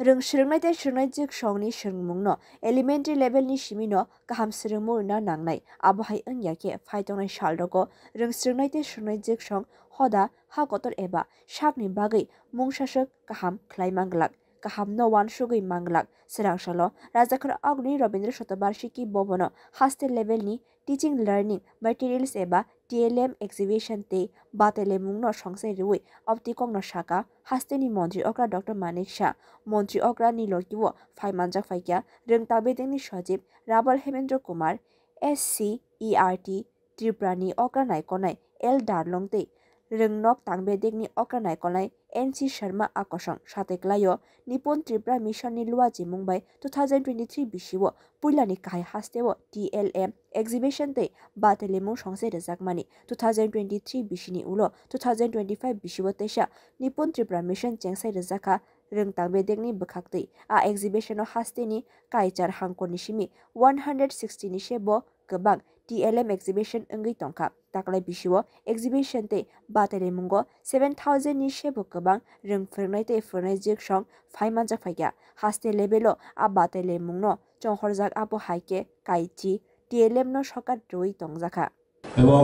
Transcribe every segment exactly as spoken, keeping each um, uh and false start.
Rwng swrwngnai tei swrwngnai jwksongni swrwngmungno elementary levelni simino kaham swrwngmung rwna nangnai. Abo hai wngya khe, phai tongnai salrogo rwng swrwngnai tei swrwngnai jwksong hoda, ha kotor eba sakni bagwi mungsaswk kaham khlai manglak, kahamno uansugwi manglak. Swrangsalo Rajakhor Agni Rabindra Shatabarshiki Bhabono haste levelni Teaching Learning Materials eba T L M exhibition tei batalemungno songsai rwui abtwi kokno saka hasteni montri okra Doctor Manik Shah. Montri okrani logiwo phai manjak phaikha rwngtang bedekni sochib Rabal Hemendra Kumar, S C E R T Tripurani okra naikolnai L Darlong tei rwngnok tang bedekni okra naikolnai N C Sharma. A kosong sateklaio Nipun Tripura Mission ni luachimung bai two thousand twenty-three bisio puilani kahai hasteo T L M exhibition tei batalemung songsai rwjakmani. Two thousand twenty-three bisini ulo two thousand twenty-five bisio teisa Nipun Tripura Mission chengsai rwjakha rwngtang bedekni bwkhaktwi. A exhibition o hasteni kaichar hangkorni simi one hundred sixty ni sebo kwbang T L M exhibition wngwi tongkha. Taklai bisio exhibition tei batailemungo seven thousand ni sebo kwbang rwng phwrwngnai tei phwrwngnai jwksong phai manjak phaikha. Haste level o a batailemungno chonghorjak abo hai khe kaichi T L M no sokat rwui tongjakha. এবং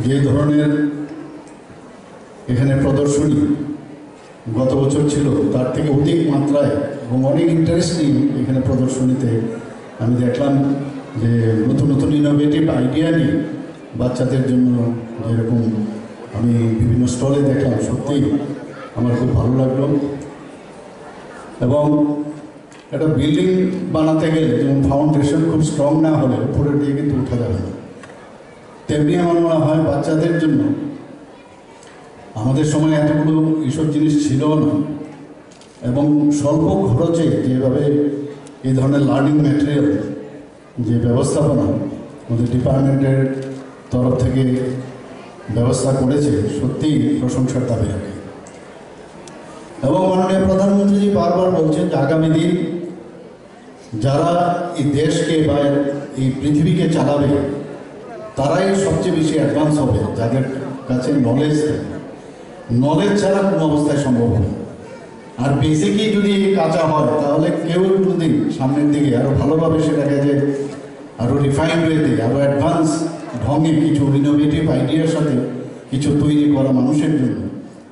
যে ধরনের এখানে প্রদর্শনী গত বছর ছিল, তার থেকে অধিক মাত্রায় এবং অনেক ইন্টারেস্টিং এখানে প্রদর্শনীতে আমি দেখলাম যে নতুন নতুন ইনোভেটিভ আইডিয়া নিয়ে বাচ্চাদের জন্য যেরকম আমি বিভিন্ন স্টলে দেখলাম, সত্যিই আমার খুব ভালো লাগলো। এবং একটা বিল্ডিং বানাতে গেলে যেমন ফাউন্ডেশন খুব স্ট্রং না হলে উপরের দিকে কিন্তু উঠা যাবে না, তেমনি আমার মনে হয় বাচ্চাদের জন্য আমাদের সময় এতগুলো এইসব জিনিস ছিল না, এবং স্বল্প খরচে যেভাবে এই ধরনের লার্নিং ম্যাটেরিয়াল যে ব্যবস্থাপনা আমাদের ডিপার্টমেন্টের তরফ থেকে ব্যবস্থা করেছে, সত্যিই প্রশংসার দাবি রাখে। এবং মাননীয় প্রধানমন্ত্রীজি বারবার বলছেন যে আগামী দিন যারা এই দেশকে বা এই পৃথিবীকে চালাবে, তারাই সবচেয়ে বেশি অ্যাডভান্স হবে, যাদের কাছে নলেজ থাকবে। নলেজ ছাড়া কোনো অবস্থায় সম্ভব হবে না। আর বেসিকই যদি কাঁচা হয়, তাহলে কেউ কোনোদিন সামনের দিকে আরো ভালোভাবে সেটাকে যে আরো রিফাইন্ড ওয়েতে, আরো অ্যাডভান্স ঢঙে কিছু ইনোভেটিভ আইডিয়ার সাথে কিছু তৈরি করা মানুষের জন্য,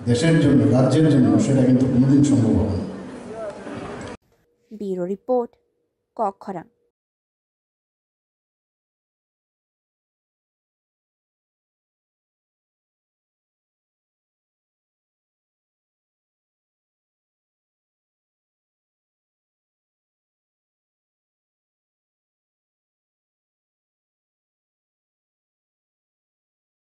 দেশের জন্য, রাজ্যের জন্য, সেটা কিন্তু কোনোদিন সম্ভব হবে না। Bureau Report, Kokkhorang.